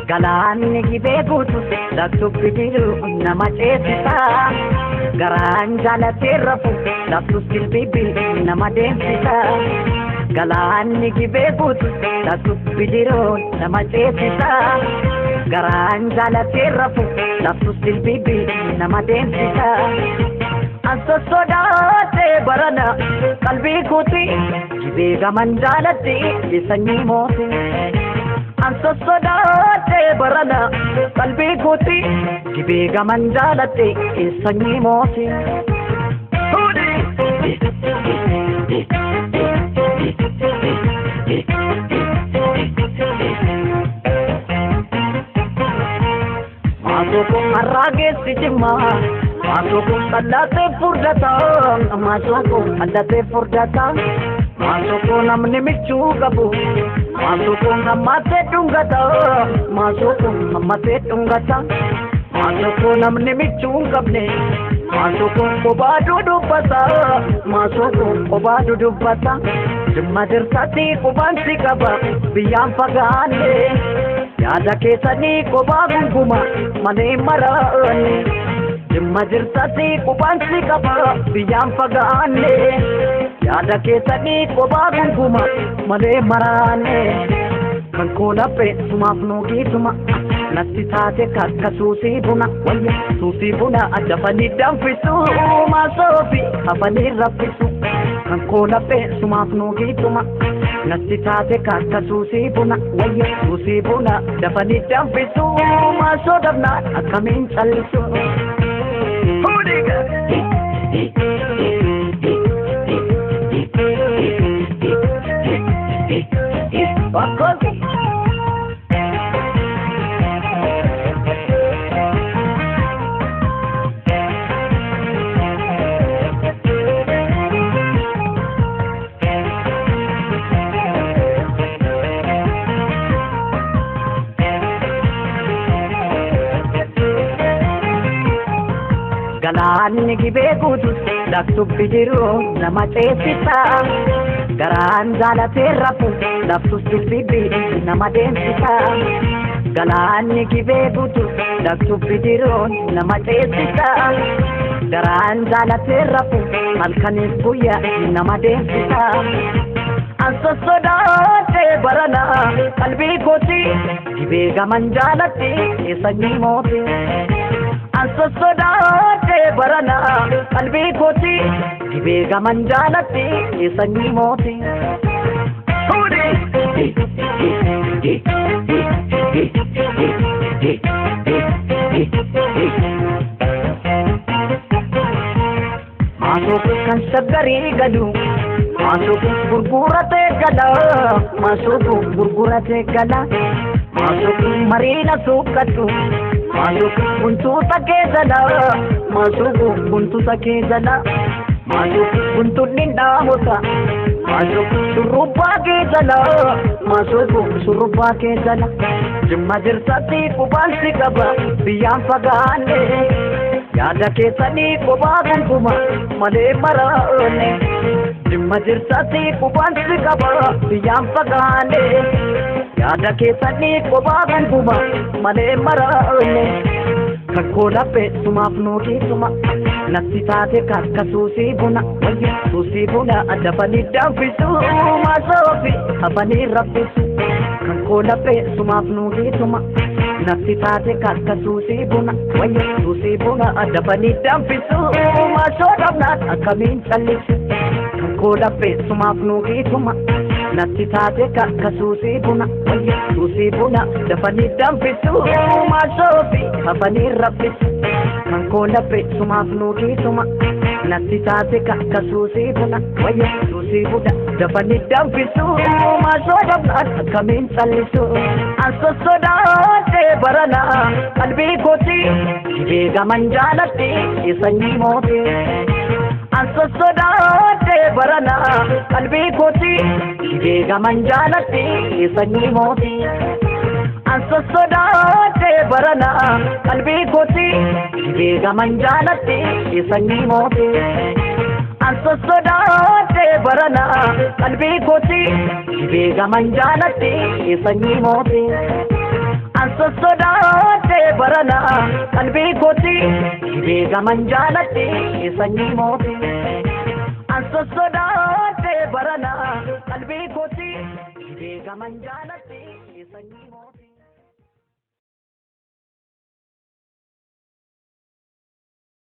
Galaanni gibee guutus laaftuu bidiruu nama ceesisa. Garaan jaalatee rafu laaftus dilbibi nama deemsisa. Galaanni gibee guutus laaftuu bidiruu nama ceesisa. Garaan jaalatee rafu laaftus dilbibi nama deemsisa. An sossodaatee barana qalbii kooti gibee gaman jaalatti sanyii mooti. An sossodaatee barana qalbii kooti gibee gaman jaalatti sanyii mooti. Maasoo har'aa geessi jimmaa maasoo qallatee furdata maasoo qallatee furdata maasoo namni michuu qabu maasoo hammatee dhungata maasoo hammatee dhungata maasoo namni michuu hin qabne maasoo kophaa dudubbata maasoo kophaa dudubbata jimma dirsaatti qubaan si qaba biyyaan fagaanne. Yaada keessanii kophaa gunguma malee maraanne. Dhimma jirtatti qubaan si qaba biyyaan fagaanne. Yaada keessanii kophaa gunguma malee maraanne. Kan koo laphee sumaaf nuugiituma natti taate kakka suusii buna wayya suusii buna dafanii danfisu maasoofi hafanii raffisu. Kan koo laphee sumaaf nuugiituma natti taate kakka suusii buna wayya suusii buna dafanii danfisu maasoo dhabnaan akkamiin callisu. Bakkooti. Galaanni gibee guutus laaftuu bidiruu nama ceesisa. Garaan jaalatee rafu laaftus dilbibi nama deemsisa. Galaanni gibee guutus laaftuu bidiruu nama ceesisa. Garaan jaalatee rafu halkaniif guyyaa nama deemsisa. An sossodaatee barana qalbii kooti gibee gaman jaalatti sanyii mooti. An sossodaatee barana qalbii kooti gibee gaman jaalatti sanyii mooti. Maasoo kan shaggarii galu maasoo gurguratee gala maasoo gurguratee gala maasoo mariina suuqatu maasoo guntuuta kee jala maasoo guntuuta kee jala maasoo guntuun dhaamota maasoo shurrubbaa kee jala maasoo shurrubbaa kee jala jimma jirtatti qubaan si qaba biyyaan fagaanne. Yaada keessanii kophaa gunguma malee maraanne. Dhimma jirtatti qubaan si qaba biyyaan fagaanne. Yaada keessanii kophaa gunguma malee maraanne. Kan koo laphee sumaaf nuugiituma natti taate kakka suusii buna wayya suusii buna dafanii danfisu maasoofi hafanii raffisu. Kan koo laphee sumaaf nuugiituma natti taate kakka suusii buna wayya suusii buna dafanii danfisu maasoo dhabnaan akkamiin callisu. Kan koo laphee sumaaf nuugiituma natti taate kakka suusii buna wayya suusii buna dafanii danfisu maasoofi hafanii raffisu. Kan koo laphee sumaaf nuugiituma natti taate kakka suusii buna wayya suusii buna dafanii danfisu maasoo dhabnaan akkamiin callisu. An sossodaatee barana qalbii kooti gibee gaman jaalatti sanyii mooti. An sossodaatee barana qalbii kooti gibee gaman jaalatti sanyii mooti. An sossodaatee barana qalbii kooti gibee gaman jaalatti sanyii mooti. An sossodaatee barana qalbii kooti gibee gaman jaalatti sanyii mooti. An Sossodaatee barana qalbii kooti beekaman jaalatti sanyii mooti. An sossodaatee barana qalbii kooti beekaman jaalatti sanyii mooti.